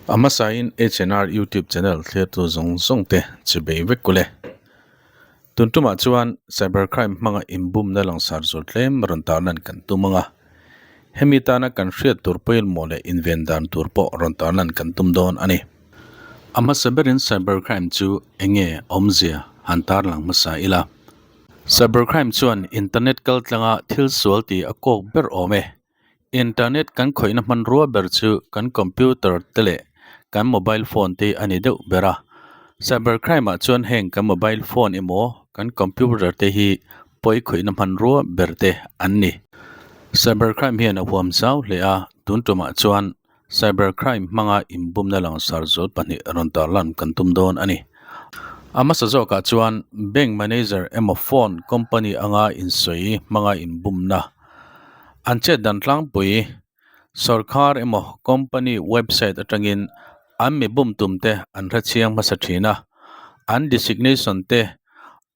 A hmasain HNR YouTube channel thlirtu zawng zawng te chi bei vek ule. Tun tumah chuan cyber crime hmanga inbumna langsar zawr tlem rawn tarlan kan tum ang a. Hemi tana kan hriat tur pawimawh leh inven dan tur pawh rawn tarlan kan tum dawn a ni. A hmasa berin cyber crime chu enge awmzia han tarlang hmasa ila. Cyber crime chuan internet kaltlanga thil sual tih a kawk ber awm e. Internet kan khawihna hmanrua ber chu kan computer te leh kan mobile phone te a ni deuh ber a. Cyber crime ah chuan heng kan mobile phone emaw kan computer te hi pawi khawihna hmanrua ber te an ni. Cyber crime hian a huam zau hle a, tun tumah chuan Cyber crime hmanga inbumna langsar zual pahnih rawn tarlan kan tum dawn a ni. A hmasa zawkah chuan bank manager emaw phone company anga insawi hmanga inbumna an chet dan tlangpui sorkar emaw company website atangin an mi bum tum te an hrechiang hmasa thin a, an designation te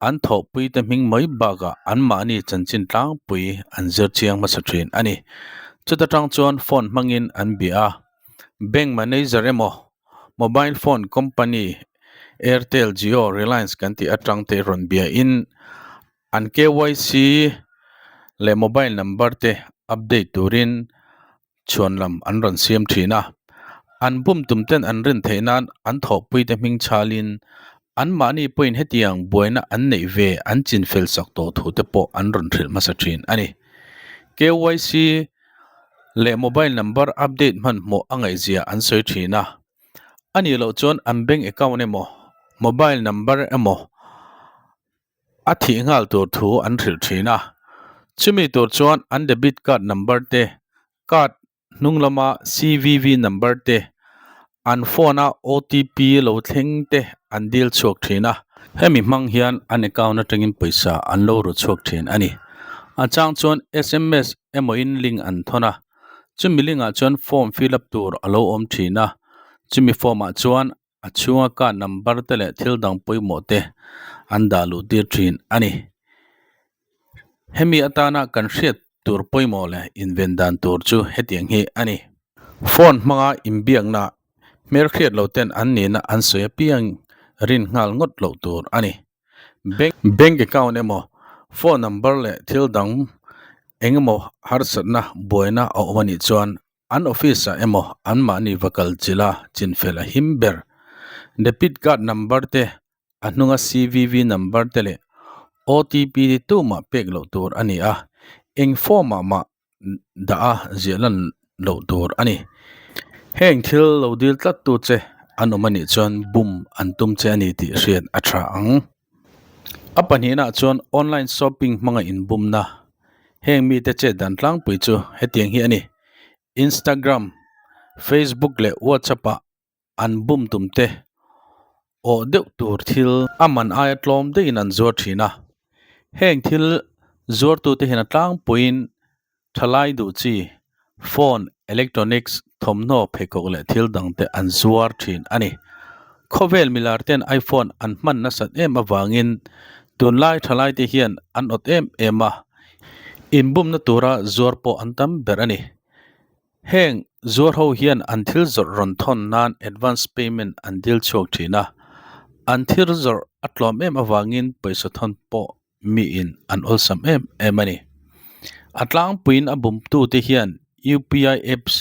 an thawhpui te hming mai bakah anmahni chanchin tlangpui an zir chiang hmasa thin a ni. Chuta tang chuan phone hmangin an bia a, bank manager emaw mobile phone company Airtel, Jio, Reliance kan tih atang te rawn bia in an KYC leh mobile number te update turin chhuan lam an rawn siam thin a, an bum tum ten an rin theih nan an thawhpui te hming chhalin anmahni pawhin hetiang buaina an neih ve an chin fel sak tawh thu te pawh an rawn hrilh hmasa thin a ni. KYC leh mobile number update hmanhmawh a ngaihzia an sawi thin a, a nih loh chuan an bank account emaw mobile number emaw a thih nghal tur thu an hrilh thin a, chumi tur chuan an debit card number te, card hnung lama CVV number te, an phone a OTP lo thleng te an dil chhuak thin a, hemi hmang hian an account atangin pawisa an lo ru chhuak thin a ni. A chang chuan sms emawin link an thawn a, chumi link ah chuan form fill up tur a lo awm thin a, chumi form ah chuan a chhunga card number te leh thil dang pawimawh te an dah luh tir thin a ni. Hemi atana kan hriat tur pawimawh leh inven dan tur chu hetiang hi a ni. Phone hmanga inbiakna hmelhriat lo ten an nihna an sawi apiang rin nghal ngawt loh tur a ni. Bank bank account emaw phone number leh thil dang eng emaw harsatna buaina a awm anih chuan An office ah emaw anmahni va kal chilh a chinfel a him ber. Debit card number te, a hnunga CVV number te leh OTP te tumah pek loh tur a ni a, eng form ah mah dah a ziah lan loh tur a ni. Heng thil lo dil tlat tu che an awm anih chuan bum an tum che a ni tih hriat a tha ang. A pahnihna chuan online shopping hmanga inbumna heng mite chet dan tlangpui chu hetiang hi a ni. Instagram, Facebook leh WhatsApp ah an bum tum te awh deuh tur thil a man aia tlawm deuhin an zuar thin a. Heng thil zuartute hian a tlangpuiin Thalai duh chi, phone, electronics, thawmhnaw, pheikhawk leh thil dang te an zuar thin a ni. Khawvel milar ten iPhone an hman nasat em avangin tunlai thalai te hian an awt em em a, inbumna tura zuar pawh an tam ber a ni. Heng zuar ho hian an thil zawrh rawn thawn nan advance payment an dil chhuak thin a, an thil zawrh a tlawm em avangin pawisa thawn pawh miin an awlsam em em a ni. A tlangpuiin a bumtute hian UPI apps,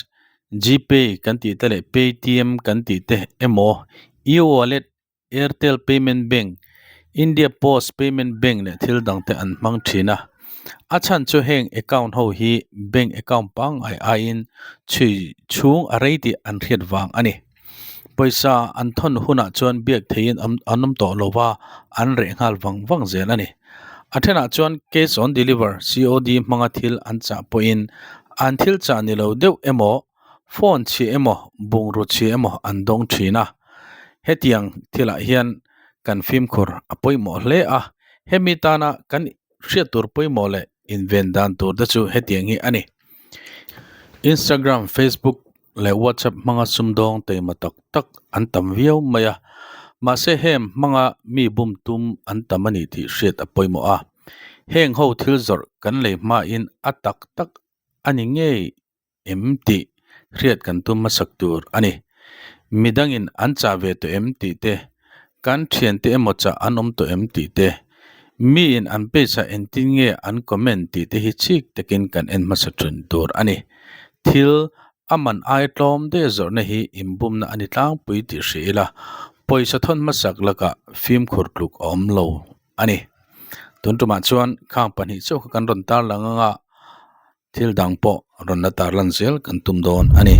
Gpay kan tih te leh Paytm kan tih te emaw e-wallet, Airtel Payment Bank, India Post Payment Bank leh thil dang te an hmang thin a. A chhan chu heng account ho hi bank account pangngai aiin chhui chhung a rei tih an hriat vang a ni. Pawisa an thawn hunah chuan biak theihin an awm tawh lo va, an reh nghal vang vang zel a ni. A thenah chuan cash on deliver, COD, hmanga thil an chah pawhin an thil chah ni lo deuh emaw, phone chhia emaw, bungraw chhia emaw an dawng thin a. Hetiang thilah hian kan fimkhur a pawimawh hle a, hemi tana kan hriat tur pawimawh leh inven dan tur te chu hetiang hi a ni. Instagram, Facebook leh WhatsApp hmanga sumdawng teima tak tak an tam viau mai a, mahse hem hmanga mi bum tum an tam a ni tih hriat a pawimawh a. Heng ho thil zawrh kan lei hmain a tak tak a ni ngei em tih hriat kan tum hmasak tur a ni. Midangin an chah ve tawh em tih te, kan thiante emaw chah an awm tawh em tih te, miin an page ah engtin nge an comment tih te hi chik takin kan en hmasa thin tur a ni. Thil a man ai tlawm daih zawrhna hi inbumna a ni tlangpui tih hria ila, pawisa thawn hmasak lakah fimkhur tluk a awm lo a ni. Tun tumah chuan khang pahnih chauh kha kan rawn tarlang anga thil dang pawh rawn la tarlan zel kan tum dawn a ni.